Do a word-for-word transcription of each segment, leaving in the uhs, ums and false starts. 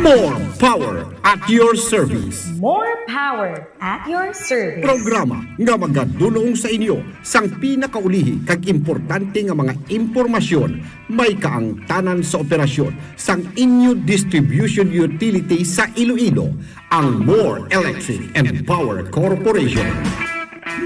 More power at your service. More power at your service. Programa nga magadulong sa inyo sang pinakaulihi kag importante nga mga impormasyon may kaangtanan sa operasyon sang inyo distribution utility sa Iloilo, ang More Electric and Power Corporation.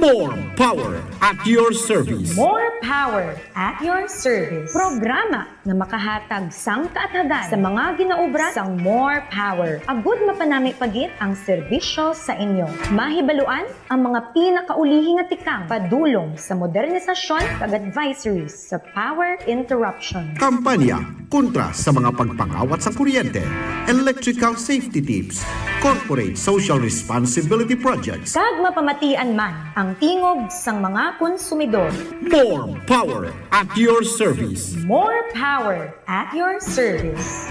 More power at your service. More power at your service. Programa nga makahatag sang kaathagan sa mga ginaubra sang More Power, agud mapanami pa gid ang serbisyo sa inyo. Mahibaluan ang mga pinakaulihi nga tikang padulong sa modernisasyon kag advisories sa power interruption. Kampanya kontra sa mga pagpangawat sa kuryente, electrical safety tips, corporate social responsibility projects. Kag mapamatian man ang tingog sang mga konsumidor. More power at your service. More power at your service.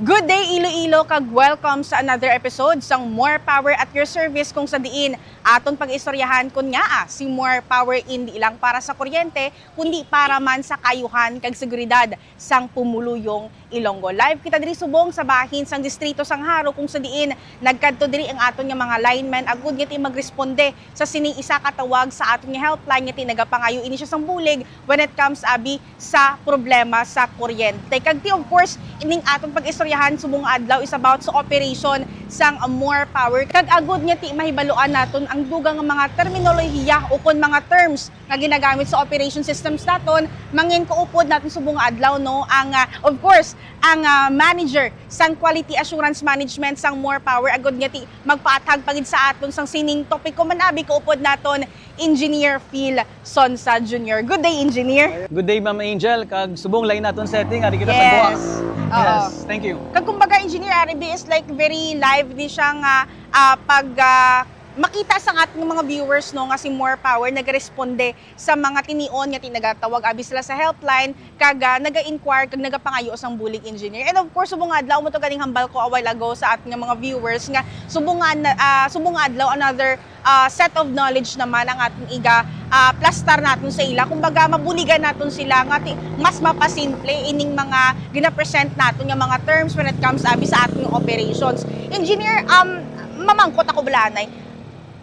Good day, Iloilo, kag welcome sa another episode sang More Power at Your Service, kung sa diin aton pag-istoryahan kon ngaa si More Power indi lang para sa kuryente, kundi para man sa kaayuhan kag seguridad sang pumuluyong Ilonggo. Live kita diri subong sa bahin sang distrito sang Jaro, kung sa diin nagkadto diri ang aton nga mga linemen agud nga ti magresponde sa sining isa ka tawag sa aton nga helpline nga ti nagapangayo ini siya sang bulig when it comes, abi, sa problema sa kuryente. Kag ti, of course, ining aton pag-istoryahan subong nga adlaw is about sa operation sang More Power. Kag agud nga ti mahibaluan naton ang dugang nga mga terminolohiya ukon mga terms nga ginagamit sa operation systems naton, mangin-upod naton subong nga adlaw, no, ang, ah, of course, ang, ah, manager sang quality assurance management sang More Power, agud nga ti magpaathag pa gid sa aton sang sining topiko man, abi, kaupod naton, Engineer Phil Sonsa Junior. Good day, Engineer. Good day, Ma'am Angel. Kag subong lain naton setting, ari kita sa Goa. Yes. Oo. Yes, thank you. Kag kumbaga, Engineer, ari bi is like very live ni siya nga, ah, pag, ah, makita sa aton nga mga viewers, no, nga si More Power nagresponde sa mga tinion nga ti-, nagatawag abi sila sa helpline, kag, ah, naga-inquire kag nagapangayo sang bulig, Engineer. And of course, subong nga adlaw, mo to ganing hambal ko a while ago sa aton nga mga viewers nga subong nga na-, ah, subong nga adlaw, another, ah, set of knowledge naman ang aton iga, ah, plastar naton sa ila. Kumbaga, mabuligan naton sila nga ti-, mas mapasimple ining mga gina-present naton nga mga terms when it comes abi sa aton operations. Engineer, um, mamangkot ako bala anay.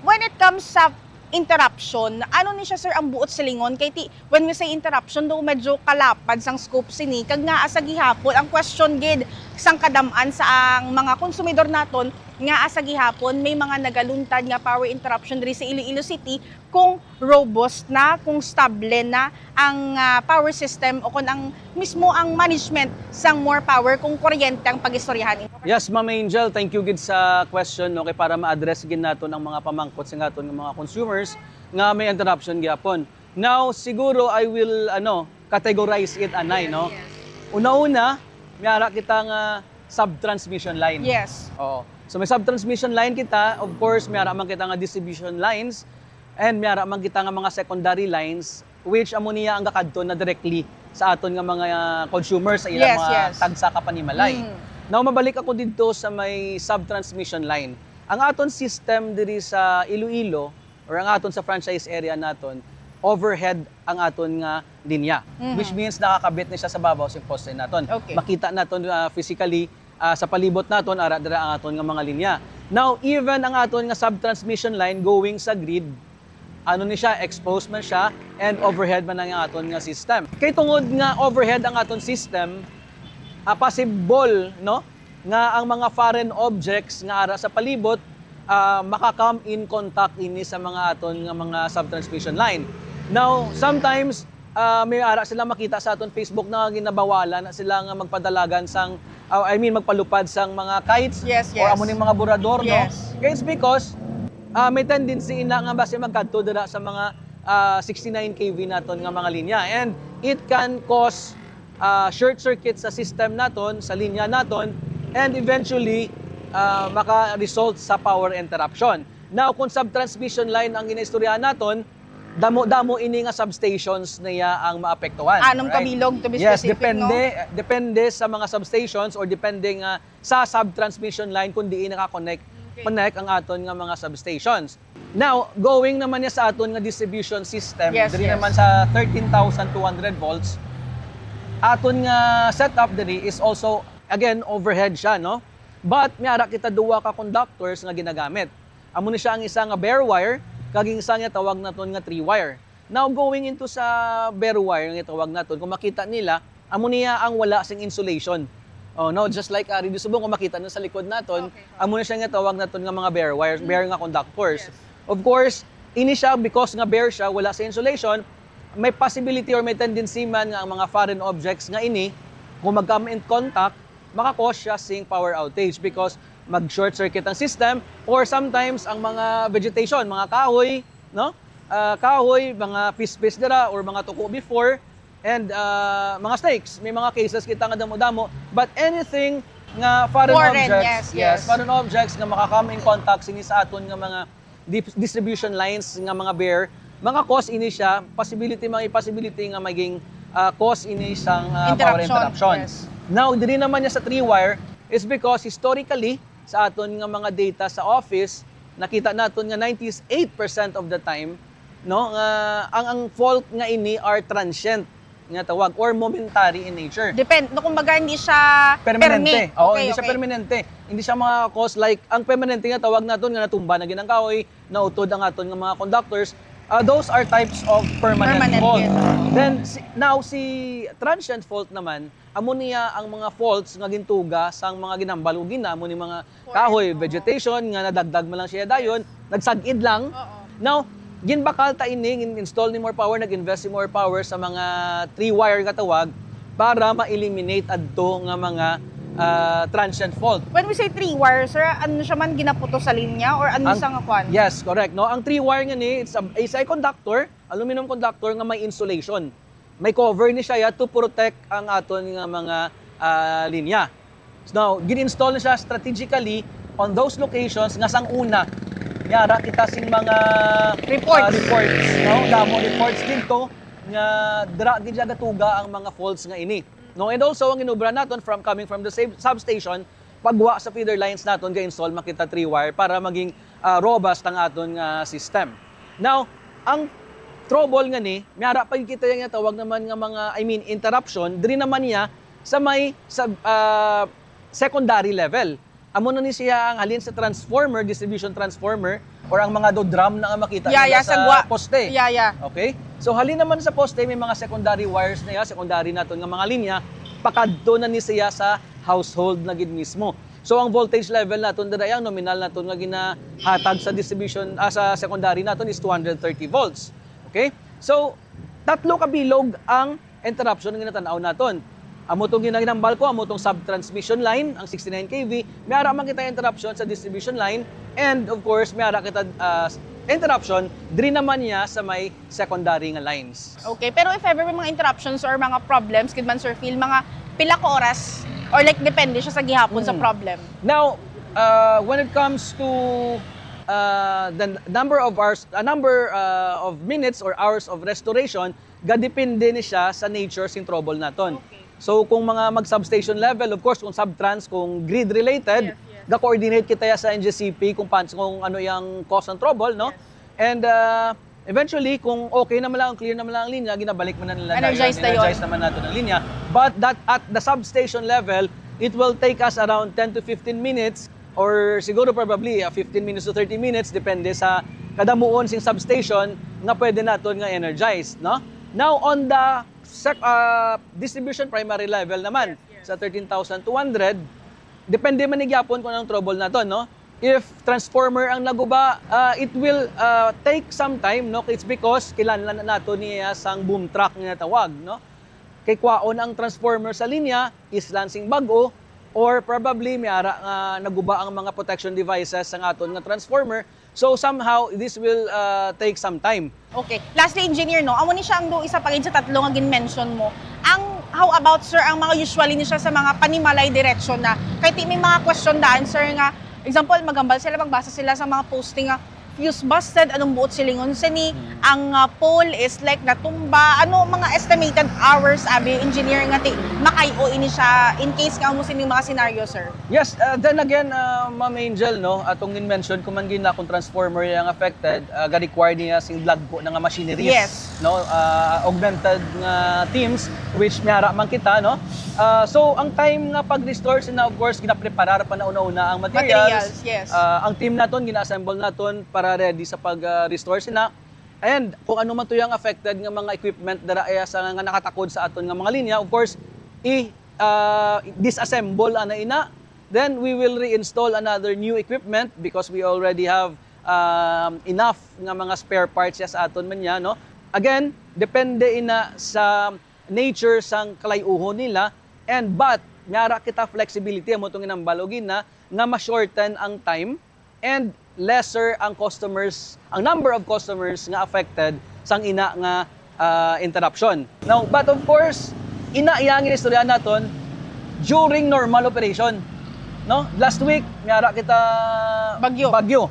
When it comes sa interruption, ano ni siya, sir, ang buot silingon? Kay ti, when we say interruption, do medyo kalapad sang scope sini, kag ngaa sa gihapon ang question gid sang kadam-an sa ang mga konsumidor naton, ngaa sa gihapon may mga nagaluntad nga power interruption diri sa Iloilo City, kung robust na, kung stable na ang, ah, power system o kung ang mismo ang management sang More Power kung kuryente ang pag-istoryahan. Yes, Ma'am Angel, thank you gid sa question, no, kay para ma-address gid naton ang mga pamangkot sa aton nga mga consumers nga may interruption gyapon. Now, siguro I will, ano, categorize it anay, no? Yes. Una-una, may ara kita nga subtransmission line. Yes. Oo. So may subtransmission line kita, of course, may ara man kita nga distribution lines, and may ara man kita nga mga secondary lines, which amo niya ang gakadto na directly sa aton nga mga, ah, consumers sa ilang Yes, mga yes. tagsa ka panimalay. Mm. Now, mabalik ako didto sa may subtransmission line. Ang aton system diri sa Iloilo, or ang aton sa franchise area naton, overhead ang aton nga linya. Mhm. Which means nakakabit ni siya sa babaw sa poste naton. Okay. Makita naton, ah, physically, ah, sa palibot naton, ara dira ang aton nga mga linya. Now, even ang aton nga subtransmission line going sa grid, ano ni siya, exposed man siya, and overhead man ang aton nga system. Kay tungod nga overhead ang aton system, ah, possible, no, nga ang mga foreign objects nga ara sa palibot, ah, maka-come in contact ini sa mga aton nga mga subtransmission line. Now, sometimes, ah, may ara sila makita sa aton Facebook na ginabawalan na sila nga magpadalagan sang, ah, I mean, magpalupad sang mga kites Yes, or yes. amo ning mga burador, no? Yes. Kaya it's because, ah, may tendency ina nga basi magkadto dira sa mga, ah, sixty-nine K V naton nga mga linya. And it can cause, ah, short circuit sa system naton, sa linya naton, and eventually, ah, maka-result sa power interruption. Now, kung subtransmission line ang ginaistoryahan naton, damo-damo ini nga substations niya ang maapektuhan. Anong Alright? kabilog, to be Yes, specific, depende, no? depende sa mga substations or depende nga sa subtransmission line kung diin naka-connect, Okay. connect ang aton nga mga substations. Now, going naman niya sa aton nga distribution system, Yes, diri yes. naman sa thirteen thousand two hundred volts, Aton nga setup diri is also, again, overhead siya, no? But may ara kita duwa ka conductors nga ginagamit. Amo ni siya ang isa nga bare wire, kag ang isa nga tawag naton nga three wire. Now, going into sa bare wire nga tawag naton, kung makita nila, amo niya ang wala sing insulation. Oh, no, just like ari di subong, kung makita na sa likod naton, okay, amo na siya nga tawag naton nga mga bare wires, mm, bare nga conductors. Yes. Of course, ini siya, because nga bare siya, wala sa insulation, may possibility or may tendency man nga ang mga foreign objects nga ini, kung mag-come in contact, maka-cause siya sing power outage because mag-short circuit ang system, or sometimes ang mga vegetation, mga kahoy, no? Ah, kahoy, mga pispis dira or mga tuko before, and, ah, mga snakes. May mga cases kita nga damo-damo, but anything nga foreign, foreign objects, yes, yes, yes, foreign objects nga maka-come in contact sini sa aton nga mga dip-, distribution lines nga mga bare, mga cause ini siya, possibility, may possibility nga maging, ah, cause ini sang, ah, power interruption, interruption, yes. Now, diri naman niya sa three wire is because historically, sa aton nga mga data sa office, nakita naton nga ninety-eight percent of the time, no, nga ang, ang fault nga ini are transient nga tawag or momentary in nature. Depend, no, kumbaga, hindi siya permanente. Permi. Oo, okay, hindi siya, okay, Permanente. Hindi siya mga cause like, ang permanente nga tawag naton nga natumba na gid ang kahoy, nautod ang aton nga mga conductors, ah, those are types of permanent, permanent fault, yes. Then, si, now, si transient fault naman, amo niya ang mga faults nga gintuga sang mga ginhambal ug ginamo ni mga kahoy, oo, vegetation nga nadagdag man lang siya dayon, yes, nagsag-id lang. Oo. Now, ginbakal ta ini, gin-install ni More Power, nag-invest si More Power sa mga three wire nga tawag para ma-eliminate adto nga mga, ah, transient fault. When we say three wire, sir, ano siya man, ginaputos sa linya or ano? Ang, sa nga kwan? Yes, correct, no? Ang three wire nga ni, it's a, is a conductor, aluminum conductor nga may insulation. May cover ni siya ya to protect ang aton nga mga, ah, linya. So, now, gin-install na siya strategically on those locations nga sang una, may ara kita sing mga, reports, ah, reports, no? Damo reports didto nga dira gid siya gatuga ang mga faults nga ini. No, and also ang inobra naton from, coming from the same substation, pagwa sa feeder lines naton, ga-install man kita three wire para maging, ah, robust ang aton nga system. Now, ang trouble nga ni, may ara pa gid kita nga tawag naman nga mga, I mean, interruption, diri naman niya sa may, sa, ah, secondary level. Amo na ni siya ang halin sa transformer, distribution transformer, or ang mga do drum na nga makita, yeah, nila, yeah, sa gwa, poste. Yeah, yeah. Okay? So, halin naman sa poste, may mga secondary wires na ya, secondary naton nga mga linya, pakadto na ni siya sa household na gid mismo. So, ang voltage level naton dira, ang nominal naton nga ginahatag sa distribution, ah, sa secondary naton is two hundred thirty volts. Okay? So, tatlo ka bilog ang interruption nga ginatan-aw naton. Amo tong ginaginambal ko, amo tong subtransmission line, ang sixty-nine K V, may ara man kita interruption sa distribution line, and of course, may ara kita, ah, interruption diri naman niya sa may secondary nga lines. Okay, pero if ever may mga interruptions or mga problems, gid man, Sir Phil, mga pila ka oras, or like, depende siya sa gihapon sa, mm, problem? Now, uh, when it comes to, uh, the n-, number of hours, a number, uh, of minutes or hours of restoration, gadepende ni siya sa nature sing trouble naton. Okay. So, kung mga mag-substation level, of course, kung subtrans, kung grid-related, yes, yes, ga-coordinate kita ya sa N G C P kung pan-, kung ano yang cause ng trouble, no? Yes. And, uh, eventually, kung okay naman lang, clear naman lang ang linya, ginabalik man na nila, energize dayon, energize naman naton ang linya. But that, at the substation level, it will take us around ten to fifteen minutes, or siguro probably, uh, fifteen minutes to thirty minutes, depende sa kadamuon sing substation nga pwede naton nga energize, no? Now, on the sec-, uh, distribution primary level naman, yes, yes, sa thirteen thousand two hundred, depende man ni gyapon kung anong trouble naton, no? If transformer ang naguba, uh, it will, uh, take some time, no? It's because kinahanglan na naton niya sang boom truck nga tawag, no? Kay kwaon ang transformer sa linya, islan sing bag-o, or probably may ara nga naguba ang mga protection devices sang aton nga transformer. So somehow, this will, uh, take some time. Okay. Lastly, engineer, no, amo ni siya ang do-, isa pa gid sa tatlo nga gin-mention mo. Ang, how about, sir, ang mga usually ni siya sa mga panimalay direksyon na? Kay ti may mga question daan, sir, nga, example, maghambal sila, magbasa sila sa mga posting nga fuse busted, anong buot silingon sini, ang, ah, pole is, like, natumba, ano mga estimated hours, abi, engineer, nga ti-, makayo ini siya in case nga amo sini mga scenario, sir? Yes, uh, then again, uh, Ma'am Angel, no, atong gin-mention ko man gina kung transformer yang affected, uh, ga-require niya sing dagko na nga machineries, Yes. no, uh, augmented nga teams, which may ara man kita, no. Uh, so ang time nga pag-restore sina, of course, ginapreparar pa na una-una ang materials. Materials, yes. Uh, ang team naton gina-assemble naton para ready sa pag, uh, restore sina. And kung ano man to yang affected nga mga equipment dara iya sa nga nakatakod sa aton nga mga linya, of course, i, uh, disassemble ana ina. Then we will reinstall another new equipment because we already have, um, enough nga mga spare parts ya sa aton man niya, no? Again, depende ina sa nature sang kalayuhon nila, and but may ara kita flexibility, amo tong ginambal og ina nga ma-shorten ang time and lesser ang customers, ang number of customers nga affected sang ina nga, ah, interruption. Now, but of course, ina iya ang istorya naton during normal operation. No? Last week, may ara kita Bagyo. Bagyo.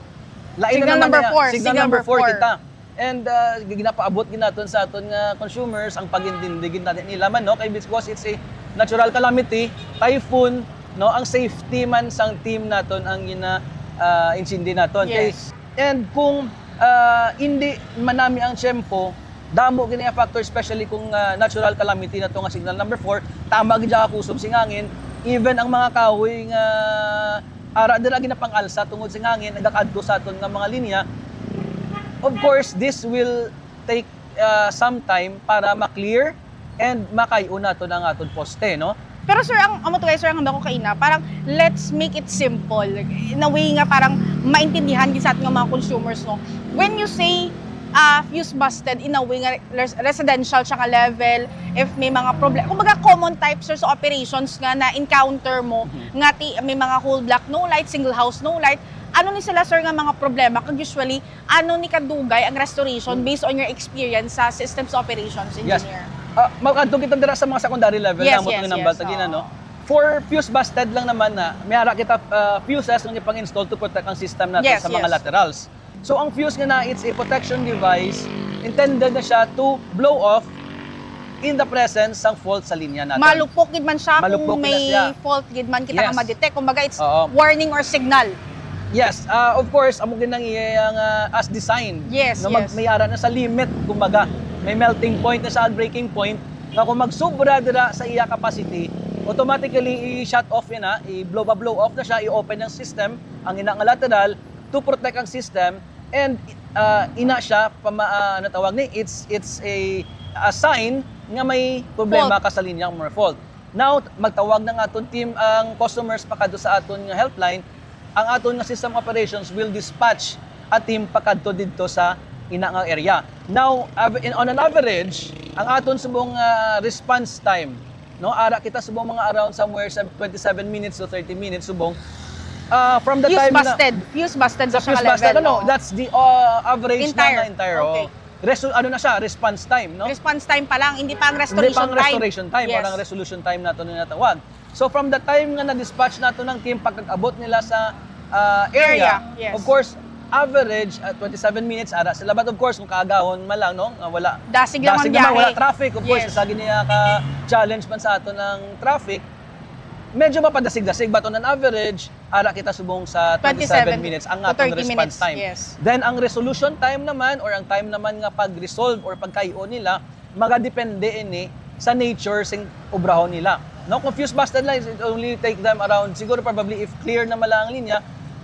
Lain na Signal naman number niya. four, Signal signal number number four four. kita. And, ah, ginapaabot gid naton sa aton nga consumers ang pag-intindi gid natin nila man, no? Kay because it's a natural calamity, typhoon, no? Ang safety man sang team naton ang gina, ah, intindi naton. Kay, Yes. and kung, ah, hindi manami ang tiyempo, damo gid nga factor, especially kung, ah, natural calamity na to nga signal number four, tama gid siya kakusog sing hangin, even ang mga kahoy nga ara dira ginapang-alsa tungod sing hangin, nagakadto sa aton nga mga linya. Of course, this will take, uh, some time para ma-clear and makayo naton ang aton poste, no? Pero sir, ang amo to kay sir, ang hambal ko kaina, parang let's make it simple. In a way nga parang maintindihan gid sa aton nga mga consumers, no? When you say, uh, fuse busted, in a way nga res-, residential siya nga level, if may mga problem, kumbaga common types, sir, sa operations nga na-encounter mo, Mhm. nga ti-, may mga whole block no light, single house no light, ano ni sila, sir, nga mga problema? Kag usually, ano ni kadugay ang restoration Mm. based on your experience sa systems operations Yes. engineer? Ah, makadto kita dira sa mga secondary level Yes, na amo yes, tong ginambal yes, ta gina, oo. no? For fuse busted lang naman na, may ara kita, ah, fuses nga ipang-install to protect ang system natin Yes, sa mga yes. laterals. So, ang fuse nga na, it's a protection device, intended na siya to blow off in the presence sang fault sa linya natin. Malupok gid man siya Malupok kung na may siya. fault gid man kita Yes. nga ma-detect. Kumbaga, it's Oo. warning or signal. Yes, ah, of course, amo gid nang iya nga as designed. Yes, No, mag-, yes. may ara na sa limit, kumbaga. May melting point na siya, breaking point, nga kung magsubra dira sa iya capacity, automatically i-shut off yun, ha? I-blow, pa-blow off na siya, i-open ang system, ang ina nga lateral, to protect ang system, and, ah, ina siya, pama-, ah, natawag ni, it's, it's a, a sign nga may problema Fault. ka sa linya or fault. Now, magtawag na nga aton team, ang customers pakadto sa aton nga helpline, ang aton nga system operations will dispatch a team pakadto didto sa ina nga area. Now, av-, in, on an average, ang aton subong, ah, response time, no, ara kita subong mga around somewhere sa twenty-seven minutes to thirty minutes subong. Ah, from the Fuse time na busted. Fuse busted Sa sa siya fuse ka busted, level, ano, oo. that's the, ah, average na Entire. nga entire, oo. Okay. Resu-, ano na siya, response time, no? Response time pa lang, hindi pa ang Hindi pa ang restoration time. restoration time, Yes. parang resolution time nato na natawag. So, from the time nga na-dispatch nato ng team, pagkag-abot nila sa, ah, area, Area, yes. of course, average, ah, twenty-seven minutes, ara sila. But of course, kung kaagahon man lang, no, nga wala, Dasig lang dasig ang naman, biyahe. wala traffic, of course, Yes. isa gid niya ka challenge man sa ato ng traffic, medyo mapadasig-dasig. But on an average, ara kita subong sa Twenty-seven twenty-seven minutes ang to atong thirty response minutes, time. yes. Then, ang resolution time naman or ang time naman nga pag-resolve or pagkayo nila, magadepende ini sa nature sing obrahon nila. No, kung fuse busted lang, it only take them around, siguro probably if clear na man lang ang linya,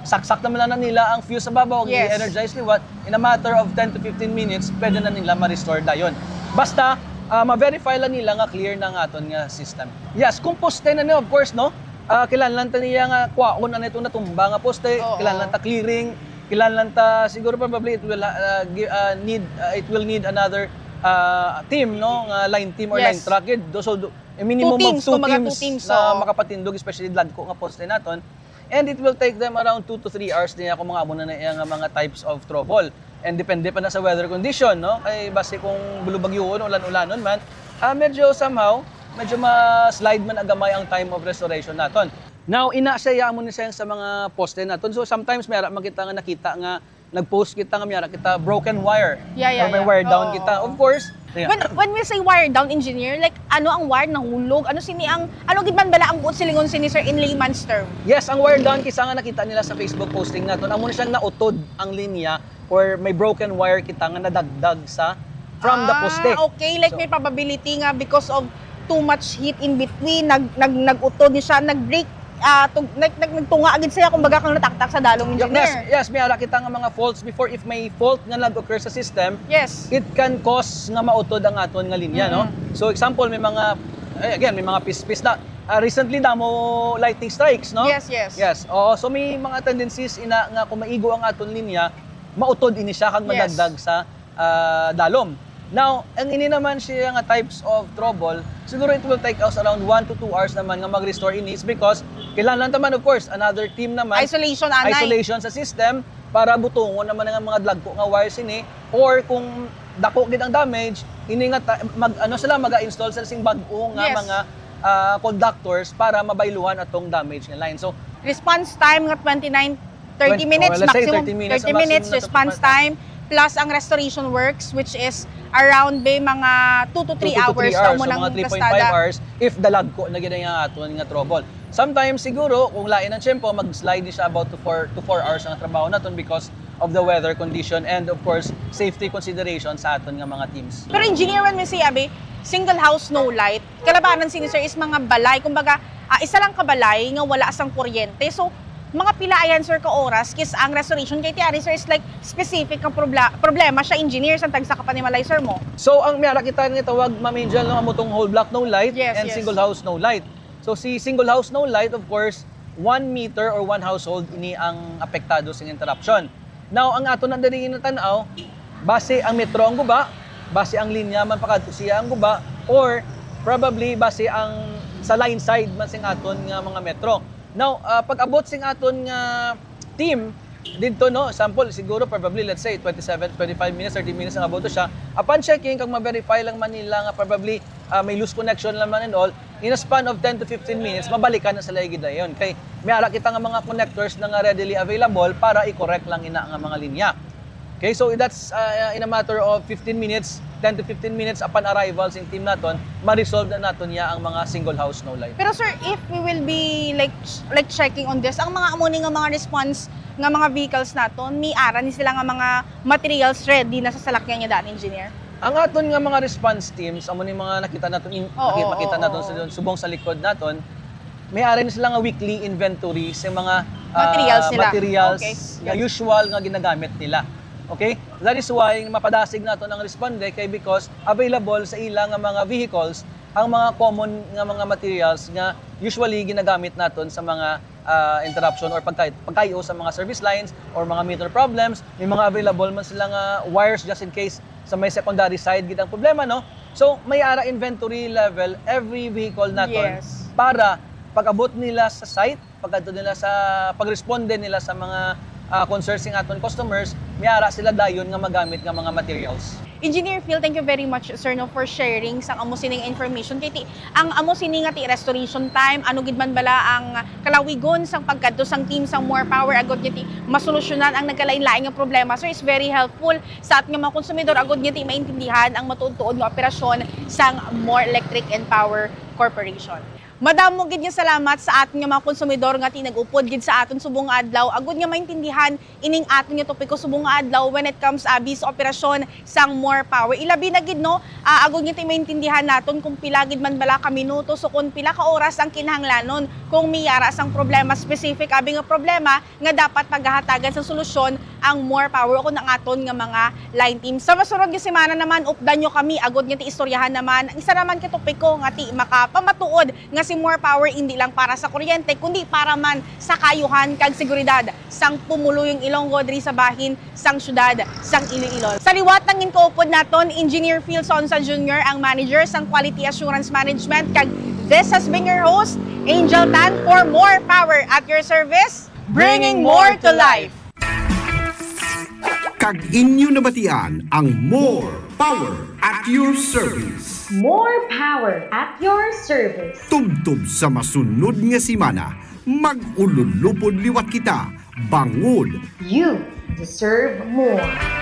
saksak na man lang na nila ang fuse sa babaw, Yes. i-energize liwat, in a matter of ten to fifteen minutes, pwede na nila ma-restore dayon. Basta, ah, ma-verify lang nila nga clear na ang aton nga system. Yes, kung poste na ni, of course, no? Ah, kinahanglan ta niya nga kwaon na itong natumba nga poste, Oo. kinahanglan ta clearing, kinahanglan ta siguro probably it will, ah, gi-, ah, need, ah, it will need another, ah, team, no, nga line team or Yes. line truck gid. Do, so, do, a minimum Two teams, of two kumbaga, teams two teams, na oo. makapatindog, especially dagko nga poste naton. And it will take them around two to three hours din ako mga amo na na iya nga mga types of trouble. And depende pa na sa weather condition, no? Kay basi kung bulubagyoon, ulan-ulanon man, ah, medyo somehow, medyo ma-slide man agamay ang time of restoration naton. Now, ina siya, amo ni siya sa mga poste naton. So, sometimes may ara man kita nga nakita nga nag-post kita nga may ara kita broken wire. Yeah, yeah, Or may yeah. wire down Oo. kita. Of course, yeah. When when we say wire down, engineer, like, ano ang wire? Nahulog? Ano sini ang, ano gid man bala ang buot silingon sini, sir, in layman's term? Yes, ang wire down, kisa nga nakita nila sa Facebook posting naton, amo na siyang nautod ang linya or may broken wire kita nga nadagdag sa, from the poste. Ah, okay. Like, So, may probability nga because of too much heat in between, nag, nag, nag-utod ni siya, nag-break, ah, tug, nag, nag, nagtunga agad siya, kumbaga, kang nataktak sa dalong, Yes, engineer. Yes, may ara kita nga mga faults before. If may fault nga nag-occur sa system, Yes. it can cause nga mautod ang aton nga linya, no? Mm-mm. So example, may mga, eh, again, may mga pispis na, ah, recently damo lightning strikes, no? Yes, yes. Yes. Oo, so may mga tendencies ina nga kung maigo ang aton linya, mautod ini siya kag Yes. madagdag sa, ah, dalom. Now, ang ini naman siya nga types of trouble, siguro it will take us around one to two hours naman nga mag-restore ini. It's because kailangan naman, of course, another team naman, Isolation, anay. Isolation sa system para butungon naman ang mga dagko nga wires ini, or kung dako gid ang damage, ini nga ta- mag ano sila, mag-install sila sing bag-o nga Yes. mga, ah, conductors para mabayluhan atong damage nga line. So, Response time nga twenty-nine, thirty Twen- minutes oh, let's say maximum. thirty minutes ang Thirty minutes maximum na response twenty-five. Time plus ang restoration works, which is around, be, mga two to three Two to hours. three Amo so nang mga three point plastada. Five hours if dalagko na gid ang aton nga trouble. Sometimes siguro kung lain ang tiyempo, mag-slide ni siya about to four to four hours ang trabaho naton because of the weather condition and of course safety consideration sa aton nga mga teams. Pero engineer, when we say, abi, single house, no light, kalabanan sini, sir, is mga balay. Kumbaga, ah, isa lang ka balay nga wala sang kuryente. So, mga pila ayan, sir, ka oras kis ang restoration kay tiari, sir, is like specific nga probla- problema siya, engineer, sa tagsa ka panimalay, sir, mo? So ang may ara kita nga tawag, Ma'am Angel, no, amo tong whole block no light Yes, and yes. Single house no light. So si single house no light, of course, one meter or one household ini ang apektado sa interruption. Now, ang aton na diri natan-aw, base ang metro ang guba, base ang linya man pakadto siya ang guba, or probably base ang sa line side man sing aton nga mga metro. Now, ah, pag-abot sing aton nga team didto, no, sample siguro probably, let's say, twenty-seven, twenty-five minutes, thirty minutes ang abot to siya. Upon checking, kag ma-verify lang man nila nga probably, ah, may loose connection lang man and all, in a span of ten to fifteen minutes, mabalikan na sila gidayon. Kay may ara kita nga mga connectors na nga readily available para i-correct lang ina nga mga linya. Okay, so that's, uh, in a matter of fifteen minutes, ten to fifteen minutes upon arrival sing team naton, ma-resolve na naton niya ang mga single house no light. Pero sir, if we will be like like checking on this, ang mga amo ni nga mga response nga mga vehicles naton, may ara ni sila nga mga materials ready na sa salakyan niya daan, engineer? Ang aton nga mga response teams, amo ni mga nakita naton in, Oo, nakita, makita oo, naton oo. sa subong sa likod naton, may ara ni sila nga weekly inventory sa mga, ah, Materials nila. materials Okay. nga usual nga ginagamit nila. Okay? That is why mapadasig naton ang responde kay because available sa ila nga mga vehicles ang mga common nga mga materials nga usually ginagamit naton sa mga, ah, interruption or pagkay pagkayo sa mga service lines or mga meter problems. May mga available man sila nga wires just in case sa may secondary side gid ang problema, no? So may ara inventory level every vehicle naton Yes. Para pag-abot nila sa site, pagkadto nila sa pagresponde nila sa mga, ah, concerns sing aton customers, may ara sila dayon nga magamit nga mga materials. Engineer Phil, thank you very much, sir, no, for sharing sang amo sining information. Kay ti, ang amo sini nga ti restoration time, ano gid man bala ang kalawigon sang pagkadto sang team sang More Power agud nga ti masolusyonan ang nagkalain-lain nga problema, sir, is very helpful sa aton nga mga konsumidor agud nga ti maintindihan ang matuod-tuod nga operasyon sang More Electric and Power Corporation. Madamo gid nga salamat sa aton nga mga konsumidor nga ti nag-upod gid sa aton subong nga adlaw agud nga maintindihan ining aton nga topiko subong nga adlaw when it comes, abi, sa operasyon sang More Power. Ilabi na gid, no, ah, agud nga ti maintindihan naton kung pila gid man bala ka minuto, so kung pila ka oras ang kinahanglanon kung may ara sang problema, specific, abi, nga problema nga dapat pagahatagan sang solusyon ang More Power o kung ang aton nga mga line team. Sa masunod nga semana naman, updan nyo kami agud nga ti istoryahan naman ang isa naman ka topiko nga ti makapamatuod nga si More Power indi lang para sa kuryente kundi para man sa kaayuhan kag seguridad sang pumuluyong Ilonggo diri sa bahin sang siyudad sang Iloilo. Sa liwat nang ginkaupod naton, Engineer Phil Sonsa Junior ang manager sang Quality Assurance Management, kag this has been your host, Angel Tan, for More Power at your service, bringing more to life. Kag inyo nabatian ang More Power at your service. More power at your service. Tubtob sa masunod nga semana, mag-ululupod liwat kita, bangod You Deserve more.